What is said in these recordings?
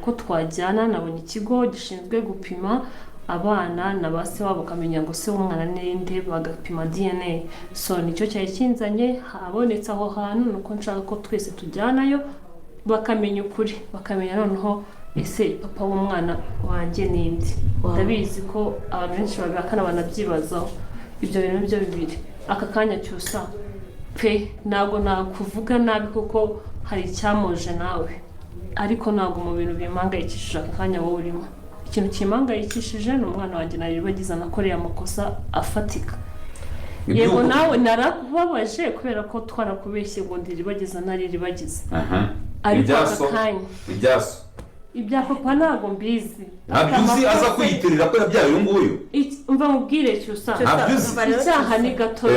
ko twajyana. Nabonye ikigo gishinzwe gupima abana na ba se wabo, bakamenya ngo se w'umwana ninde, bagapima DNA. So nicyo cyari kinzanye. Habonetse aho hantu, nuko nshaka ko twese tujyanayo, bakamenya ukuri, bakamenya noneho ese papa w'umwana wanjye ninde. Ndabizi ko abantu benshi babihakana, banabyibazaho. Ibyo bintu byo bibiri aka kanya, Cyusa pe, ntabwo nakuvuga nabi kuko hari icyamuje nawe, ariko ntabwo mu bintu bimpangayikishije aka kanya wowe urimo. Ikintu kimpangayikishije ni umwana wanjye naribagiza, nakoreye amakosa afatika. Yego, nawe narakubabaje kubera ko twarakubeshye ngo ndiribagiza, nariribagiza. Ariko aka Ibyaso kanya ibyaso ibya papa ntabwo mbizi. Ntabyo uzi? Aza kwiyitirira ko yabyaye uyu nguyu. Mva mubwire, Cyusa. Ntabyo uzi? Icyaha ni gatozi.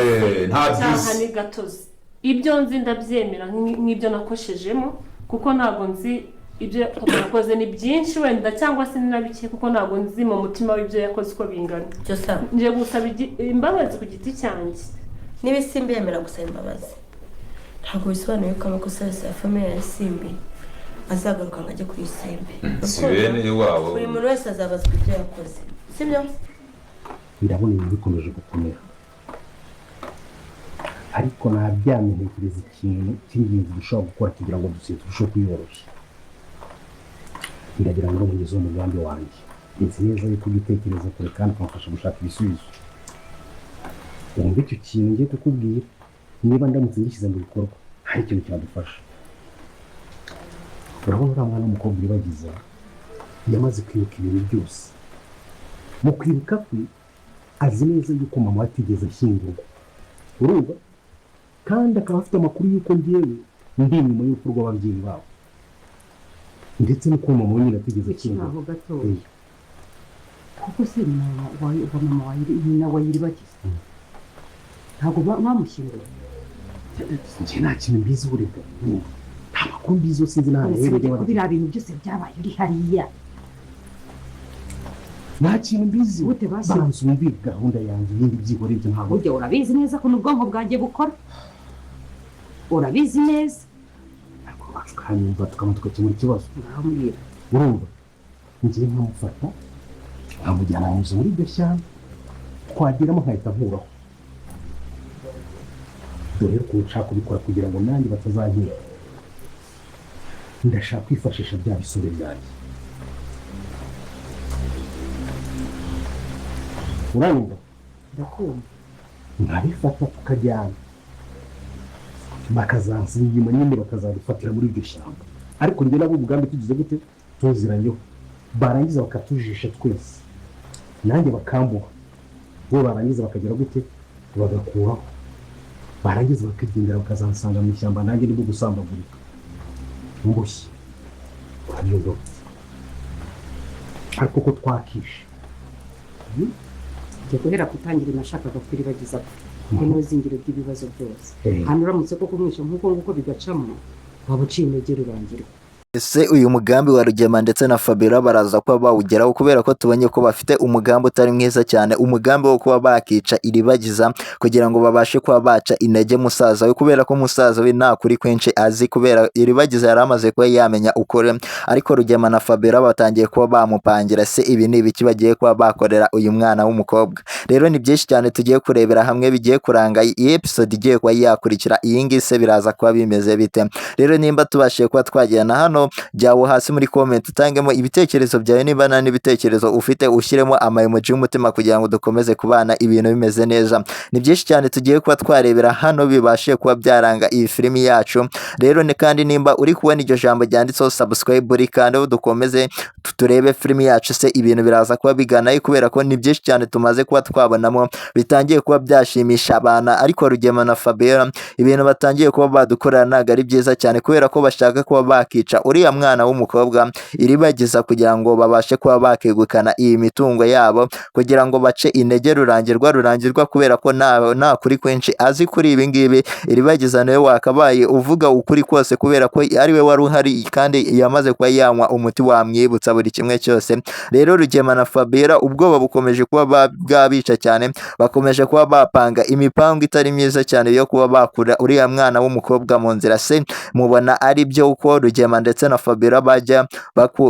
Ntabyo Icyaha uzi. ni gatozi. Ibyo nzi ndabyemera nk'ibyo nakoshejemo, kuko ntabwo nzi ibyo papa yakoze. Ni byinshi wenda, cyangwa se ni na bike, kuko ntabwo nzi mu mutima w'ibyo yakoze uko bingana. Cyusa. Ngiye gusaba imbabazi ku giti cyanjye. Niba Isimbi yemera gusaba imbabazi, ntabwo bisobanuye ko amakosa yose ya famille ya Isimbi azagaruka ngo ajye kuri Isimbi. Si bene wabo. Buri muntu wese azabazwa ibyo yakoze, sibyo? Ndabona ibintu bikomeje gukomera, ariko naryamye ntekereza ikintu cy'ingenzi dushobora gukora kugira ngo dosiye turusheho kuyoroshya. Ndagira ngo nkugezeho umugambi wanjye. Nzi neza yuko ujya utekereza kure kandi ukamfasha gushaka ibisubizo. Wumva icyo kintu ngiye kukubwira, niba ndamutse ngishyize mu bikorwa hari ikintu cyadufasha. Urabona uriya mwana w'umukobwa Iribagiza yamaze kwibuka ibintu byose. Mu kwibuka kwe azi neza yuko mama we atigeze ashyingurwa, urumva? Kandi akaba afite amakuru y'uko ngewe ndi inyuma y'urupfu rw'ababyeyi babo, ndetse n'uko mama we nyine atigeze ashyingurwa. Aho gatoya, kuko se nyina wa mama wa nyina wa Iribagiza ntabwo bamushyinguye? Njye nta kintu mbizi urega, nta makuru mbizi, sinzi n'ahantu Uretse aherereye. ko biriya bintu byose byabaye uri hariya. Nta kintu mbizi. Gute bashyinguye? Banza wumve gahunda yanjye, ibindi byihora ibyo ntabwo. Burya urabizi neza ko n'ubwonko bwanjye bukora, urabizi neza. Ariko wacu ukanyumva, tukaba tugakemura ikibazo. Urambwira. Urumva, ngiye nkamufata nkamujyana mu nzu muri iryo shyamba, twageramo nkahita nkuraho. Dore ukuntu nshaka kubikora kugira ngo nanjye batazankira. Ndashaka kwifashisha bya bisore byanjye, uranyumva? Ndakumva. Nkabifata tukajyana, bakazansiga inyuma nyine, bakazadufatira muri iryo shyamba. Ariko njye nabo umugambi tugize gute, tuziranyeho, barangiza bakatujisha twese, nanjye bakambuha, bo barangiza bakagera gute, bagakuraho, barangiza bakigendera, bakazansanga mu ishyamba nanjye ndimo gusambagurika mboshye. Urabyumva? Ariko ko twakishe. Njye guhera ku itangira nashakaga kwiribagiza ko niwe zingiro ry'ibibazo byose. Hano uramutse ko kumwisha nk'uko nguko bigacamo, waba uciye intege Rurangirwa. Ese uyu mugambi wa Rugema ndetse na Fabiola baraza kuba bawugeraho? Kubera ko tubonye ko bafite umugambi utari mwiza cyane, umugambi wo kuba bakica Iribagiza kugira ngo babashe kuba baca intege musaza we, kubera ko musaza we nta kuri kwinshi azi, kubera Iribagiza yari amaze kuba yamenya ukuri, ariko Rugema na Fabiola batangiye kuba bamupangira. Se ibi ni ibiki bagiye kuba bakorera uyu mwana w'umukobwa? Rero ni byinshi cyane tugiye kurebera hamwe bigiye kuranga iyi episode igiye kuba yakurikira iyi ngiyi. Se biraza kuba bimeze bite? Rero nimba tubashije kuba twagirana hano, jyawo hasi muri comment utangemo ibitekerezo byawe. Niba nta n'ibitekerezo ufite, ushyiremo ama emoji y'umutima kugira ngo dukomeze kubana ibintu bimeze neza. Ni byinshi cyane tugiye kuba twarebera hano bibashe kuba byaranga iyi filimi yacu. Rero ni kandi nimba uri kubona iryo jambo ryanditseho subscribe, rikandeho dukomeze turebe filimi yacu. Se ibintu biraza kuba bigana? Kubera ko ni byinshi cyane tumaze kuba twabonamo bitangiye kuba byashimisha abana, ariko Rugema na Fabiola ibintu batangiye kuba badukorera ntabwo ari byiza cyane, kubera ko bashaka kuba bakica uriya mwana w'umukobwa Iribagiza kugira ngo babashe kuba bakegukana iyi mitungo yabo, kugira ngo bace intege Rurangirwa. Rurangirwa kubera ko nta kuri kwinshi azi kuri ibi ngibi. Iribagiza nawe wakabaye uvuga ukuri kose, kubera ko ari we wari uhari kandi yamaze kuba yanywa umuti wamwibutsa buri kimwe cyose. Rero Rugema na Fabiola ubwoba bukomeje kuba bwabica cyane, bakomeje kuba bapanga imipango itari myiza cyane yo kuba bakura uriya mwana w'umukobwa mu nzira. Se mubona ari byo uko Rugema ndetse ndetse na Fabiola bajya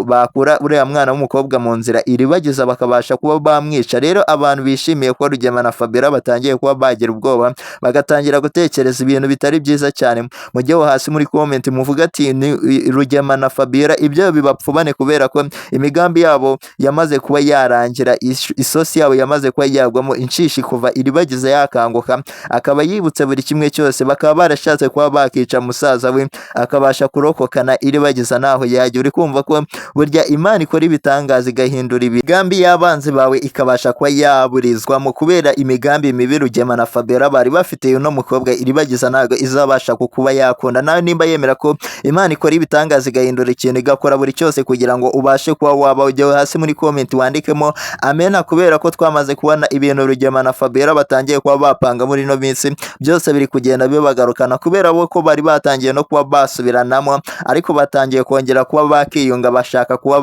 bakura uriya mwana w'umukobwa mu nzira Iribagiza bakabasha kuba bamwica. Rero abantu bishimiye ko Rugema na Fabiola batangiye kuba bagira ubwoba, bagatangira gutekereza ibintu bitari byiza cyane. Mujye hasi muri comment muvuga ati ni Rugema na Fabiola ibyo bibapfubane, kubera ko imigambi yabo yamaze kuba yarangira, isosi yabo yamaze kuba yagwamo inshishi kuva Iribagiza yakanguka akaba yibutse buri kimwe cyose. Bakaba barashatse kuba bakica musaza we akabasha kurokokana Iribagiza naho yajya. Uri kumva ko burya Imana ikora ibitangaza igahindura imigambi y'abanzi bawe ikabasha kuba yaburizwamo, kubera imigambi mibi Rugema na Fabiola bari bafite uno mukobwa Iribagiza ntabwo izabasha kukuba yakunda. Nawe nimba yemera ko Imana ikora ibitangaza igahindura ikintu igakora buri cyose kugira ngo ubashe kuba waba, ujye hasi muri comment wandikemo amena, kubera ko twamaze kubona ibintu Rugema na Fabiola batangiye kuba bapanga muri ino minsi byose biri kugenda bibagarukana, kubera bo ko bari batangiye no kuba basubiranamo, ariko batangiye kongera kuba bakiyunga, bashaka kuba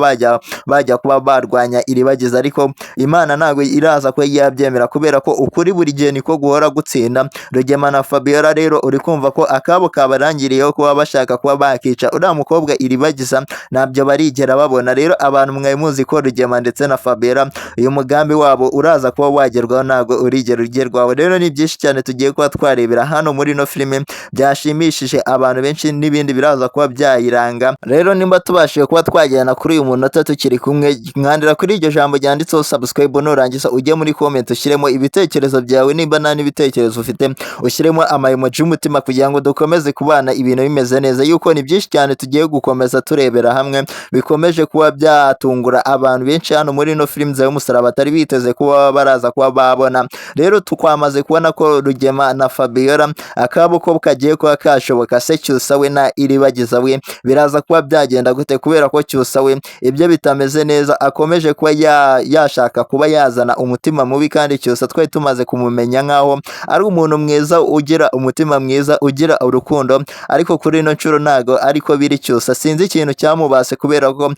bajya kuba barwanya Iribagiza. Ariko Imana ntabwo iraza ko yabyemera, kubera ko ukuri buri gihe niko guhora gutsinda. Rugema na Fabiola rero uri kumva ko akabo kabarangiriyeho kuba bashaka kuba bakica uriya mukobwa Iribagiza, ntabyo barigera babona. Rero abantu mwari muzi ko Rugema ndetse na Fabiola uyu mugambi wabo uraza kuba wagerwaho, ntabwo urigera ugerwaho. Rero ni byinshi cyane tugiye kuba twarebera hano muri ino filime byashimishije abantu benshi, n'ibindi biraza kuba byayiranga. Rero nimba tubashije kuba twagirana kuri uyu munota tukiri kumwe, mwandira kuri iryo jambo ryanditseho subscribe, nurangiza ujye muri comment ushyiremo ibitekerezo byawe. Nimba nta n'ibitekerezo ufite, ushyiremo ama emoji y'umutima kugira ngo dukomeze kubana ibintu bimeze neza, yuko ni byinshi cyane tugiye gukomeza turebera hamwe bikomeje kuba byatungura abantu benshi hano muri ino filime y'umusaraba batari biteze kuba baraza kuba babona. Rero twamaze kubona ko Rugema na Fabiola akabo ko kagiye kuba kashoboka. Se Cyusa we na Iribagiza we biraza kuba byagenda gute? Kubera ko Cyusa we ibyo bitameze neza, akomeje kuba yashaka kuba yazana umutima mubi, kandi Cyusa twari tumaze kumumenya nkaho ari umuntu mwiza ugira umutima mwiza ugira urukundo, ariko kuri ino nshuro ntago ariko biri. Cyusa sinzi ikintu cyamubase, kubera ko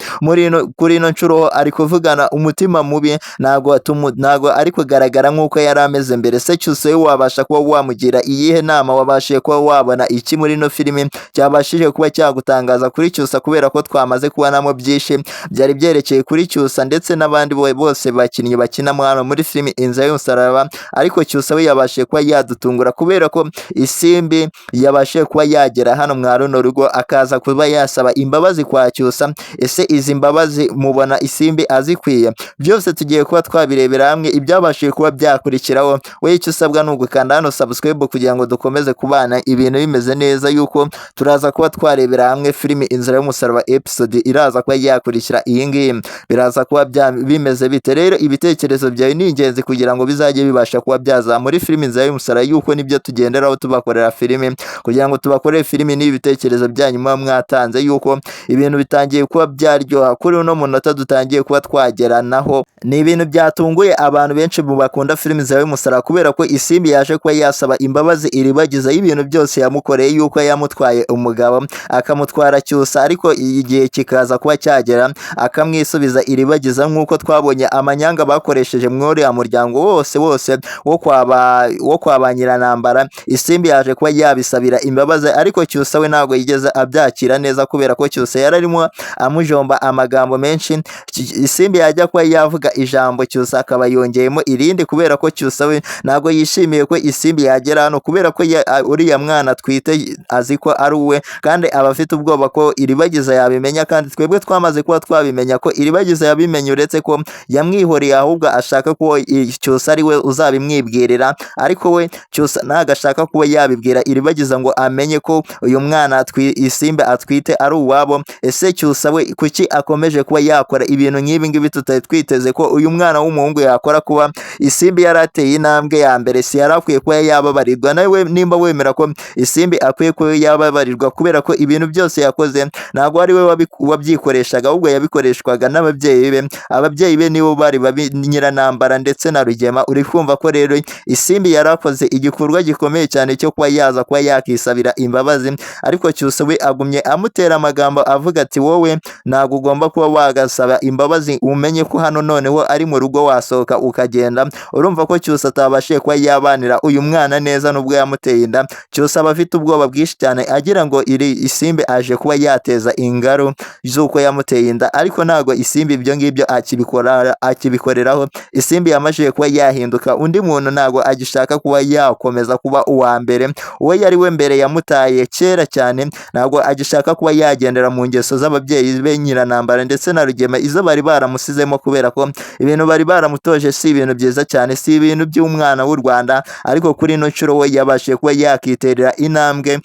kuri ino nshuro ari kuvugana umutima mubi, ntago ari kugaragara nk'uko yari ameze mbere. Se Cyusa we wabasha kuba wamugira iyihe nama? Wabashije kuba wabona iki muri ino filimi cyabashije kuba cyagutangaza kuri Cyusa? Kubera ko twamaze kubonamo byinshi byari byerekeye kuri Cyusa ndetse n'abandi bose bakinnyi bakina hano muri filimi Inzira y'Umusaraba, ariko Cyusa we yabashije kuba yadutungura, kubera ko Isimbi yabashije kuba yagera hano mwa runo rugo akaza kuba yasaba imbabazi kwa Cyusa. Ese izi mbabazi mubona Isimbi azikwiye? Byose tugiye kuba twabirebera hamwe ibyabashije kuba byakurikiraho. We icyo usabwa ni ugukanda hano subscribe kugira ngo dukomeze kubana ibintu bimeze neza, yuko turaza kuba twarebera hamwe filimi Inzira y'Umusaraba episode iraza kuba yakurikira iyi ngiyi, biraza kuba bimeze bite. Rero ibitekerezo byawe ni ingenzi kugira ngo bizajye bibasha kuba byaza muri filimi Inzira y'Umusaraba, yuko nibyo tugenderaho tubakorera filimi, kugira ngo tubakorere filimi n'ibitekerezo byanyu muba mwatanze, yuko ibintu bitangiye kuba byaryoha kuri uno munota dutangiye kuba twageranaho. Ni ibintu byatunguye abantu benshi mu bakunda filimi Inzira y'Umusaraba, kubera ko Isimbi yaje kuba yasaba imbabazi Iribagiza y'ibintu byose yamukoreye, yuko yamutwaye umugabo akamutwara Cyusa, ariko igihe kikaza kuba cyagera akamwisubiza Iribagiza, nk'uko twabonye amanyanga bakoresheje muri uriya muryango wose wose wo kwa ba Nyiranambara. Isimbi yaje kuba yabisabira imbabazi, ariko Cyusa we ntabwo yigeze abyakira neza, kubera ko Cyusa yari arimo amujomba amagambo menshi. Isimbi yajya kuba yavuga ijambo, Cyusa akaba yongeyemo irindi, kubera ko Cyusa we ntabwo yishimiye ko Isimbi yagera hano, kubera ko uriya mwana atwite azi ko ari uwe, kandi aba afite ubwoba ko Iribagiza yabimenya. Kandi twebwe twamaze kuba twabimenya ko Iribagiza yabimenye, uretse ko yamwihoreye, ahubwo ashaka ko Cyusa ari we uzabimwibwirira, ariko we Cyusa ntabwo ashaka kuba yabibwira Iribagiza ngo amenye ko uyu mwana Isimbi atwite ari uwabo. Ese Cyusa we kuki akomeje kuba yakora ibintu nk'ibi ngibi tutari twiteze ko uyu mwana w'umuhungu yakora? Kuba Isimbi yarateye intambwe ya mbere, si yari akwiye kuba yababarirwa? Nawe nimba wemera ko Isimbi akwiye kuba yababarirwa, kubera ko ibintu byose yakoze ntabwo ari we wabyikoreshaga, ahubwo yabikoreshwaga n'ababyeyi be. Ababyeyi be nibo bari babi, Nyiranambara ndetse na Rugema. Uri kumva ko rero Isimbi yarakoze igikorwa gikomeye cyane cyo kuba yaza kuba yakisabira imbabazi, ariko Cyusa we agumye amutera amagambo avuga ati wowe ntabwo ugomba kuba wagasaba imbabazi, umenye ko hano noneho ari mu rugo wasohoka ukagenda. Urumva ko Cyusa atabashije kuba yabanira uyu mwana neza nubwo yamuteye inda. Cyusa aba afite ubwoba bwinshi cyane, agira ngo iri Isimbi aje kuba yatera yateza ingaru z'uko yamuteye inda, ariko ntago Isimbi ibyo ngibyo akibikoreraho. Isimbi yamajije kuba yahinduka undi muntu, ntago agishaka kuba yakomeza kuba uwa mbere. Uwo yari we mbere yamutaye kera cyane, ntabwo agishaka kuba yagendera mu ngeso z'ababyeyi be Nyiranambara ndetse na Rugema, izo bari baramusizemo, kubera ko ibintu bari baramutoje si ibintu byiza cyane, si ibintu by'umwana w'u Rwanda. Ariko kuri ino nshuro we yabashije kuba yakiterera intambwe,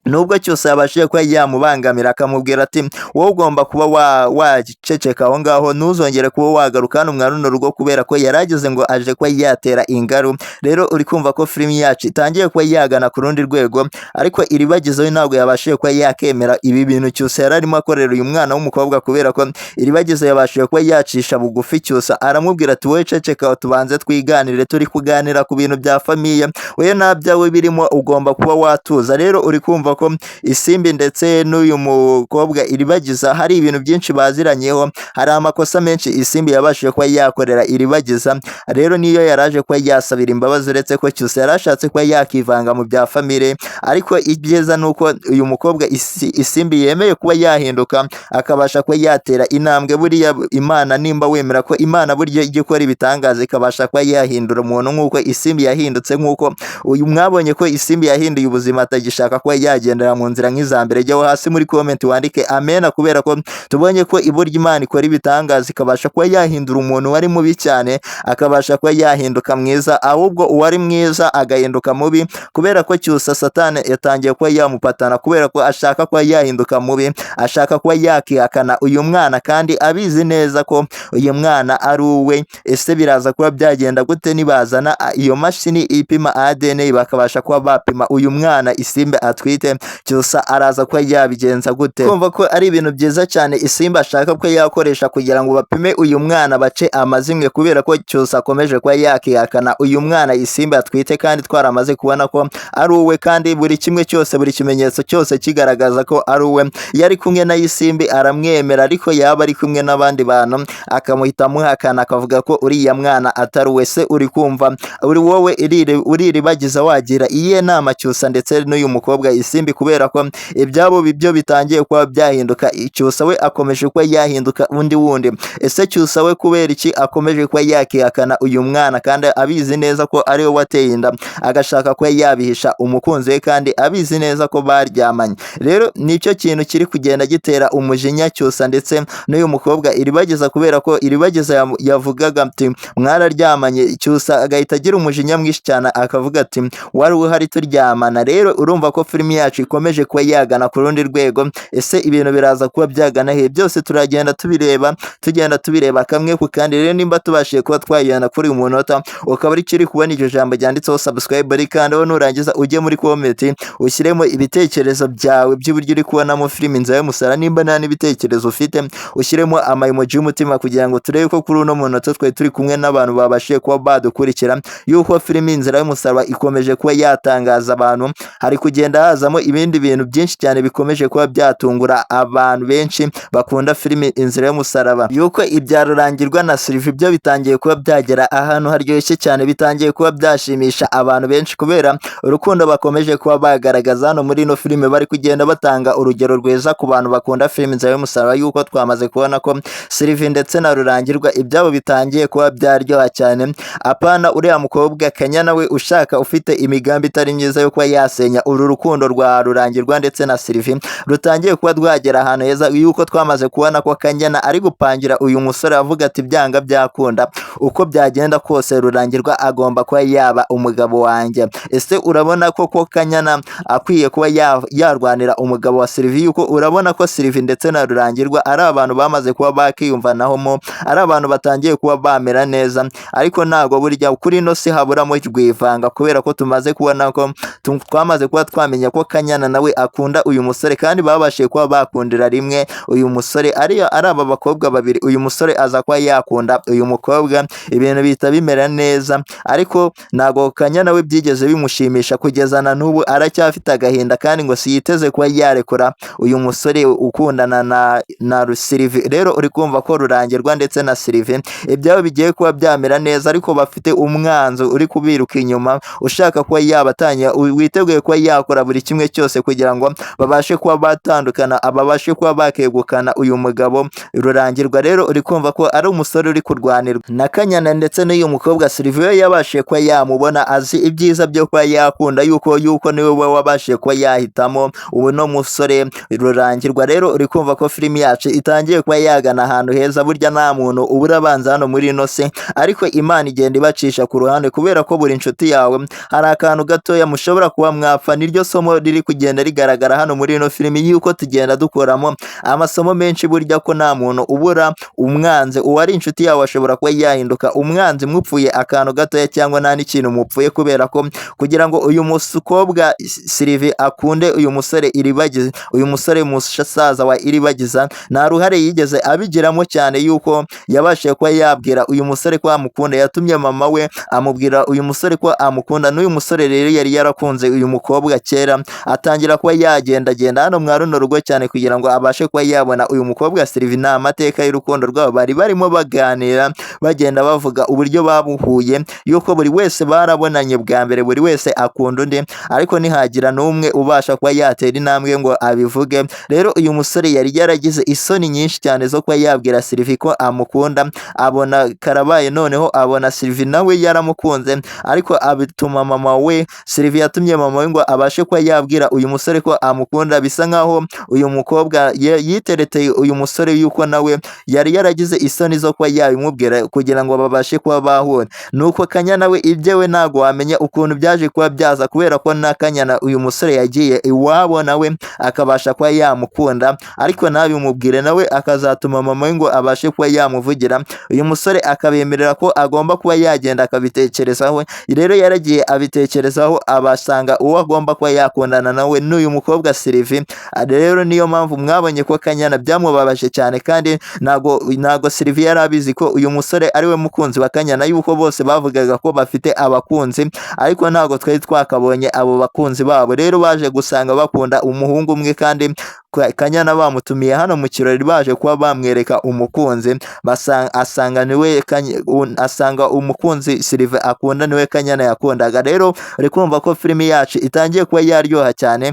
nubwo cyose yabashije kuba yamubangamira, akamubwira ati wowe ugomba kuba waceceka aho ngaho, ntuzongere kuba wagaruka hano mwa runo rugo, kubera ko yarageze ngo aje kuba yatera ingaru. Rero uri kumva ko filimi yacu itangiye kuba yagana ku rundi rwego, ariko Iribagiza we ntabwo yabashije kuba yakemera ibi bintu Cyusa yari arimo akorera uyu mwana w'umukobwa, kubera ko Iribagiza yabashije kuba yacisha bugufi Cyusa, aramubwira ati wowe ceceka tubanze twiganire, turi kuganira ku bintu bya famiye, wowe nta byawe birimo, ugomba kuba watuza. Rero uri kumva ko Isimbi ndetse n'uyu mukobwa Iribagiza hari ibintu byinshi baziranyeho, hari amakosa menshi Isimbi yabashije kuba yakorera Iribagiza. Rero niyo yaraje kuba yasabira imbabazi, uretse ko Cyusa yarashatse kuba yakivanga mu bya famire, ariko ibyiza ni uko uyu mukobwa Isimbi yemeye kuba yahinduka, akabasha kuba yatera intambwe. Buriya Imana, nimba wemera ko Imana burya ijya ikora ibitangaza, ikabasha kuba yahindura umuntu nk'uko Isimbi yahindutse, nk'uko uyu mwabonye ko Isimbi yahinduye ubuzima, atagishaka kuba yagendera mu nzira nk'iza mbere. Jyaho hasi muri comment wandike amena, kubera ko tubonye ko iburyo Imana ikora ibitangaza, ikabasha kuba yahindura umuntu wari mubi cyane akabasha kuba yahinduka mwiza, ahubwo uwari mwiza agahinduka mubi, kubera ko Cyusa Satani yatangiye kuba yamupatana, kubera ko ashaka kuba yahinduka mubi, ashaka kuba yakihakana uyu mwana kandi abizi neza ko uyu mwana ari uwe. Ese biraza kuba byagenda gute nibazana iyo mashini ipima ADN bakabasha kuba bapima uyu mwana Isimbi atwite? Cyusa araza kuba yabigenza gute? Kumva ko ari ibintu byiza cyane Isimbi ashaka ko yakoresha kugira ngo bapime uyu mwana bace amazimwe, kubera ko Cyusa akomeje kuba yakihakana uyu mwana Isimbi atwite, kandi twaramaze kubona ko ari uwe, kandi buri kimwe cyose, buri kimenyetso cyose kigaragaza ko ari uwe. Yari kumwe na Isimbi aramwemera, ariko yaba ari kumwe n'abandi bantu akamuhita amuhakana, akavuga ko uriya mwana atari uwe. Se uri kumva uri wowe uriribagiza wagira iyihe nama Cyusa ndetse n'uyu mukobwa Isimbi, kubera ko ibyabo byo bitangiye kuba byahinduka, Cyusa we akomeje kuba yahinduka undi wundi. Ese Cyusa we kubera iki akomeje kuba yakihakana uyu mwana kandi abizi neza ko ari we wateye inda, agashaka kuba yabihisha umukunzi we kandi abizi neza ko baryamanye? Rero nicyo kintu kiri kugenda gitera umujinya Cyusa ndetse n'uyu mukobwa Iribagiza, kubera ko Iribagiza yavugaga ati mwararyamanye, Cyusa agahita agira umujinya mwinshi cyane akavuga ati wari uhari turyamana. Rero urumva ko filimi yacu ikomeje kuba yagana ku rundi rwego. Ese ibintu biraza kuba byagana he? Byose turagenda tubireba, tugenda tubireba kamwe ku kandi. Rero nimba tubashije kuba twayijyana kuri uyu munota, ukaba uri kiri kubona iryo jambo ryanditseho subscribe, rikandaho, nurangiza ujye muri comment ushyiremo ibitekerezo byawe by'uburyo uri kubonamo filimi Inzira y'Umusaraba. Nimba nta n'ibitekerezo ufite, ushyiremo ama emoji y'umutima kugira ngo turebe ko kuri uno munota twari turi kumwe n'abantu babashije kuba badukurikira, yuko filimi Inzira y'Umusaraba ikomeje kuba yatangaza abantu. Hari kugenda hazamo ibindi bintu byinshi cyane bikomeje kuba byatungura abantu benshi bakunda filimi Inzira y'Umusaraba, yuko ibya Rurangirwa na Sylvie byo bitangiye kuba byagera ahantu haryoshye cyane, bitangiye kuba byashimisha abantu benshi kubera urukundo bakomeje kuba bagaragaza hano muri ino filime. Bari kugenda batanga urugero rwiza ku bantu bakunda filimi Inzira y'Umusaraba, yuko twamaze kubona ko Sylvie ndetse na Rurangirwa ibyabo bitangiye kuba byaryoha cyane. Apana uriya mukobwa Kanyana we ushaka ufite imigambi itari myiza yo kuba yasenya uru rukundo rwa Rurangirwa ndetse na Sylvie rutangiye kuba rwagera ahantu heza, yuko twamaze kubona ko Kanyana ari gupangira uyu musore avuga ati byanga byakunda uko byagenda kose Rurangirwa agomba kuba yaba umugabo wanjye. Ese urabona ko Kanyana akwiye kuba yarwanira umugabo wa Sylvie, yuko urabona ko Sylvie ndetse na Rurangirwa ari abantu bamaze kuba bakiyumvanaho mo, ari abantu batangiye kuba bamera neza, ariko ntago burya kuri ino si haburamo rwivanga, kubera ko tumaze kubona ko twamaze kuba twamenya ko Kanyana nawe akunda uyu musore, kandi babashije kuba bakundira rimwe uyu musore, ari aba bakobwa babiri, uyu musore aza kuba yakunda uyu mukobwa, ibintu bihita bimera neza. Ariko ntago Kanyana we byigeze bimushimisha, kugeza na n'ubu aracyafite agahinda, kandi ngo siyiteze kuba yarekura uyu musore ukundana na Sylvie. Rero uri kumva ko Rurangirwa ndetse na Sylvie ibyabo bigiye kuba byamera neza, ariko bafite umwanzi uri kubiruka inyuma ushaka kuba yabatanya, witeguye kuba yakora buri kimwe kimwe cyose kugira ngo babashe kuba batandukana, babashe kuba bakegukana uyu mugabo Rurangirwa. Rero uri kumva ko ari umusore uri kurwanirwa na Kanyana ndetse n'uyu mukobwa Sylvie yabashije kuba yamubona, azi ibyiza byo kuba yakunda yuko niwe we wabashije kuba yahitamo ubu no musore Rurangirwa. Rero uri kumva ko filimi yacu itangiye kuba yagana ahantu heza. Burya nta muntu ubura abanza hano muri ino se, ariko Imana igenda ibacisha ku ruhande, kubera ko buri nshuti yawe hari akantu gatoya mushobora kuba mwapfa. Niryo somo riri kugenda rigaragara hano muri ino filimi, yuko tugenda dukuramo amasomo menshi. Burya ko nta muntu ubura umwanzi, uwari inshuti yawe ashobora kuba yahinduka umwanzi mupfuye akantu gatoya cyangwa nta n'ikintu mupfuye, kubera ko kugira ngo uyu mukobwa Sylvie akunde uyu musore Iribagiza, uyu musore musaza wa Iribagiza, nta ruhare yigeze abigiramo cyane yuko yabashije kuba yabwira uyu musore ko amukunda. Yatumye mama we amubwira uyu musore ko amukunda, n'uyu musore rero yari yarakunze uyu mukobwa kera, atangira kuba yagendagenda hano mwa runo rugo cyane kugira ngo abashe kuba yabona uyu mukobwa Sylvie. Ni amateka y'urukundo rwabo bari barimo baganira, bagenda bavuga uburyo babuhuye, yuko buri wese barabonanye bwa mbere, buri wese akunda undi, ariko ntihagira n'umwe ubasha kuba yatera intambwe ngo abivuge. Rero uyu musore yari yaragize isoni nyinshi cyane zo kuba yabwira Sylvie ko amukunda, abona karabaye, noneho abona Sylvie nawe yaramukunze, ariko abituma mama we. Sylvie yatumye mama we ngo abashe kuba yabwira uyu musore ko amukunda. Bisa nkaho uyu mukobwa yitereteye uyu musore, yuko nawe yari yaragize isoni zo kuba yabimubwira kugira ngo babashe kuba bahura. Nuko Kanyana we ibye we ntabwo wamenya ukuntu byaje kuba byaza, kubera ko na Kanyana uyu musore yagiye iwabo nawe akabasha kuba yamukunda, ariko ntabimubwire, nawe akazatuma mama we ngo abashe kuba yamuvugira, uyu musore akabemerera ko agomba kuba yagenda akabitekerezaho. Rero yaragiye abitekerezaho, abasanga uwo agomba kuba yakundana nawe n'uyu mukobwa Sylvie. Rero niyo mpamvu mwabonye ko Kanyana byamubabaje cyane, kandi ntago Sylvie yari abizi ko uyu musore ari we mukunzi wa Kanyana, yuko bose bavugaga ko bafite abakunzi, ariko ntago twari twakabonye abo bakunzi babo. Rero baje gusanga bakunda umuhungu umwe, kandi Kanyana bamutumiye hano mu kirori baje kuba bamwereka umukunzi, asanga niwe asanga umukunzi Sylvie akunda niwe Kanyana yakundaga. Rero uri kumva ko filimi yacu itangiye kuba yaryoha cyane,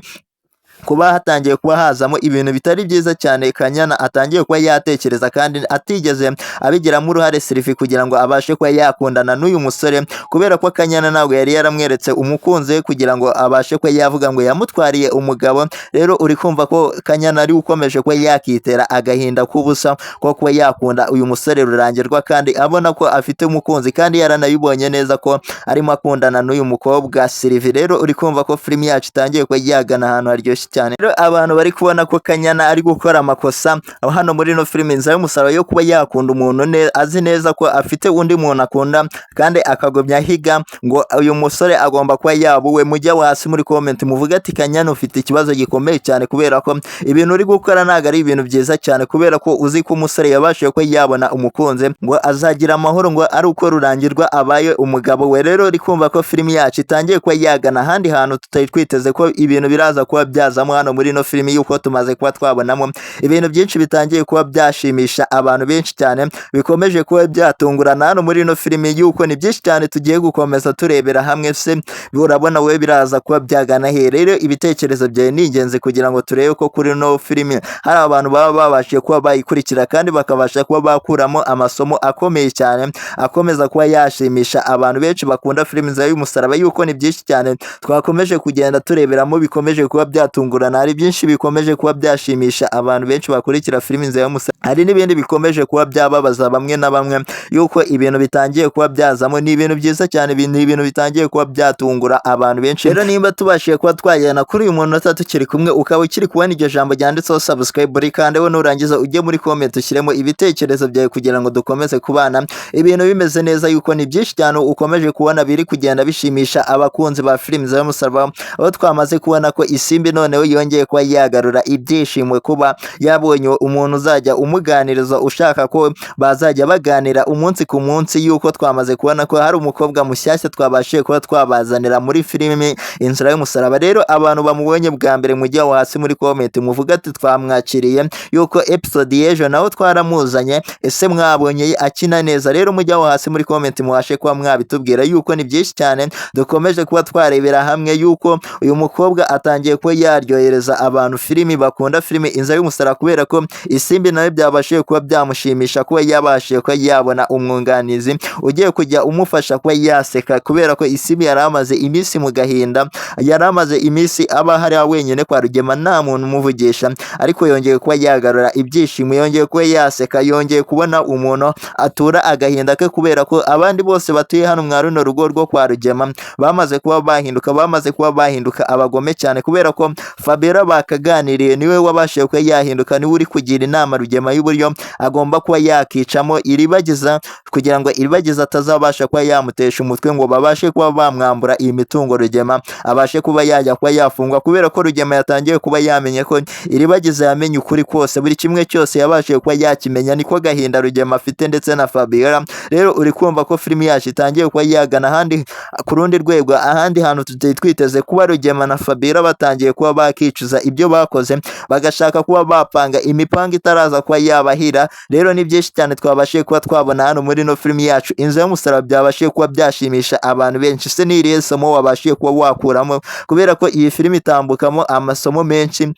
kuba hatangiye kuba hazamo ibintu bitari byiza cyane. Kanyana atangiye kuba yatekereza kandi atigeze abigiramo uruhare Sylvie kugira ngo abashe kuba yakundana n'uyu musore, kubera ko Kanyana ntabwo yari yaramweretse umukunzi we kugira ngo abashe kuba yavuga ngo yamutwariye umugabo. Rero uri kumva ko Kanyana ari ukomeje kuba yakitera agahinda k'ubusa ko kuba yakunda uyu musore Rurangirwa, kandi abona ko afite umukunzi, kandi yaranabibonye neza ko arimo akundana n'uyu mukobwa Sylvie. Rero uri kumva ko filimi yacu itangiye kuba yagana ahantu haryoshye cyane. Rero abantu bari kubona ko Kanyana ari gukora amakosa hano muri ino filimi Inzira y'Umusaraba, yo kuba yakunda umuntu azi neza ko afite undi muntu akunda, kandi akagumya ahiga ngo uyu musore agomba kuba yabuwe. Mujya hasi muri comment muvuge ati Kanyana ufite ikibazo gikomeye cyane, kubera ko ibintu uri gukora ntabwo ari ibintu byiza cyane, kubera ko uzi ko umusore yabashije kuba yabona umukunzi, ngo azagira amahoro ngo ari uko Rurangirwa abaye umugabo we. Rero uri kumva ko filimi yacu itangiye kuba yagana ahandi hantu tutari twiteze ko ibintu biraza kuba byazamo hano muri ino filimi, yuko tumaze kuba twabonamo ibintu byinshi bitangiye kuba byashimisha abantu benshi cyane, bikomeje kuba byatungurana hano muri ino filimi, yuko ni byinshi cyane tugiye gukomeza turebera hamwe. Se urabona wowe biraza kuba byagana he? Rero ibitekerezo byawe ni ingenzi kugira ngo turebe ko kuri ino filimi hari abantu baba babashije kuba bayikurikira kandi bakabasha kuba bakuramo amasomo akomeye cyane akomeza kuba yashimisha abantu benshi bakunda filimi Inzira y'Umusaraba, yuko ni byinshi cyane twakomeje kugenda tureberamo bikomeje kuba byatungurana. Hari byinshi bikomeje kuba byashimisha abantu benshi bakurikira filimi Inzira y'Umusaraba, hari n'ibindi bikomeje kuba byababaza bamwe na bamwe, yuko ibintu bitangiye kuba byazamo ni ibintu byiza cyane, ni ibintu bitangiye kuba byatungura abantu benshi. Rero nimba tubashije kuba twagirana kuri uyu munota tukiri kumwe, ukaba ukiri kubona iryo jambo ryanditseho subscribe, rikandeho, nurangiza ujye muri comment ushyiremo ibitekerezo byawe kugira ngo dukomeze kubana ibintu bimeze neza, yuko ni byinshi cyane ukomeje kubona biri kugenda bishimisha abakunzi ba filimi Inzira y'Umusaraba, aho twamaze kubona ko Isimbi noneho yongeye kuba yagarura ibyishimo kuba yabonye umuntu uzajya umufasha. umuganiriza, ushaka ko bazajya baganira umunsi ku munsi, yuko twamaze kubona ko hari umukobwa mushyashya twabashije kuba twabazanira muri filimi Inzira y'Umusaraba. Rero abantu bamubonye bwa mbere, mujye aho hasi muri comment muvuga ati twamwakiriye, yuko episode y'ejo naho twaramuzanye. Ese mwabonye akina neza? Rero mujye aho hasi muri comment mubashe kuba mwabitubwira, yuko ni byinshi cyane dukomeje kuba twarebera hamwe, yuko uyu mukobwa atangiye kuba yaryohereza abantu filimi bakunda filimi Inzira y'Umusaraba, kubera ko Isimbi nawe byabashije kuba byamushimisha kuba yabashije kuba yabona umwunganizi ugiye kujya umufasha kuba yaseka, kubera ko Isimbi yari amaze iminsi mu gahinda, yari amaze iminsi aba hariya wenyine kwa Rugema nta muntu umuvugisha, ariko yongeye kuba yagarura ibyishimo, yongeye kuba yaseka, yongeye kubona umuntu atura agahinda ke, kubera ko abandi bose batuye hano mwa runo rugo rwo kwa Rugema bamaze kuba bahinduka, bamaze kuba bahinduka abagome cyane, kubera ko Fabiola bakaganiriye niwe wabashije kuba yahinduka, niwe uri kugira inama Rugema y'uburyo agomba kuba yakicamo Iribagiza, kugira ngo Iribagiza atazabasha kuba yamutesha umutwe ngo babashe kuba bamwambura iyi mitungo, Rugema abashe kuba yajya kuba yafungwa, kubera ko Rugema yatangiye kuba yamenye ko Iribagiza yamenye ukuri kose, buri kimwe cyose yabashije kuba yakimenya. Niko gahinda Rugema afite ndetse na Fabiola. Rero uri kumva ko filimi yacu itangiye kuba yagana ahandi ku rundi rwego, ahandi hantu tutari twiteze, kuba Rugema na Fabiola batangiye kuba bakicuza ibyo bakoze, bagashaka kuba bapanga imipango itaraza kuba yabahira. Rero ni byinshi cyane twabashije kuba twabona hano muri ino filimi yacu Inzira y'Umusaraba, byabashije kuba byashimisha abantu benshi. Se ni irihe somo wabashije kuba wakuramo? Kubera ko iyi filimi itambukamo amasomo menshi,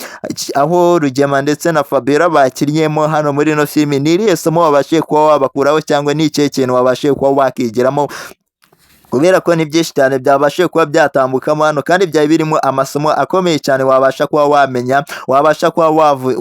aho Rugema ndetse na Fabiola bakinnyemo hano muri ino filimi, ni irihe somo wabashije kuba wabakuraho, cyangwa ni ikihe kintu wabashije kuba wakigiramo? Kubera ko ni byinshi cyane byabashije kuba byatambukamo hano, kandi byari birimo amasomo akomeye cyane wabasha kuba wamenya, wabasha kuba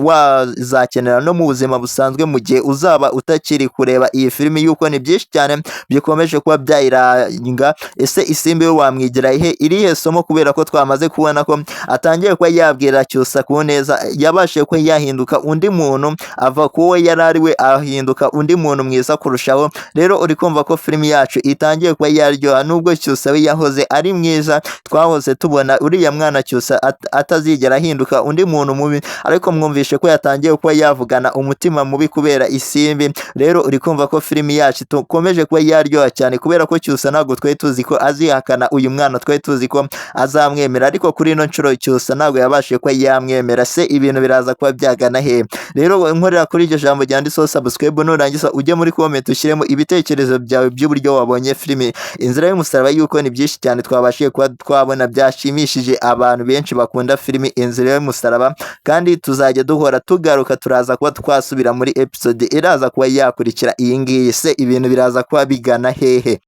wazakenera no mu buzima busanzwe mu gihe uzaba utakiri kureba iyi filimi, yuko ni byinshi cyane bikomeje kuba byayiranga. Ese Isimbi we wamwigira ihe irihe somo? Kubera ko twamaze kubona ko atangiye kuba yabwira Cyusa ku neza, yabashije kuba yahinduka undi muntu, ava ku wo yari ari we ahinduka undi muntu mwiza kurushaho. Rero uri kumva ko filimi yacu itangiye kuba yaryoha, nubwo Cyusa we yahoze ari mwiza, twahoze tubona uriya mwana Cyusa atazigera ahinduka undi muntu mubi, ariko mwumvishe ko yatangiye kuba yavugana umutima mubi kubera Isimbi. Rero uri kumva ko filimi yacu ikomeje kuba yaryoha cyane, kubera ko Cyusa ntabwo twari tuzi ko azihakana uyu mwana, twari tuzi ko azamwemera, ariko kuri ino nshuro Cyusa ntabwo yabashije kuba yamwemera. Se ibintu biraza kuba byagana he? Rero nkorera kuri iryo jambo ryanditseho subscribe, nurangiza ujye muri comment ushyiremo ibitekerezo byawe by'uburyo wabonye filimi Inzira y'Umusaraba, yuko ni byinshi cyane twabashije kuba twabona byashimishije abantu benshi bakunda filimi Inzira y'Umusaraba, kandi tuzajya duhora tugaruka, turaza kuba twasubira muri episode iraza kuba yakurikira iyi ngiyi. Se ibintu biraza kuba bigana hehe?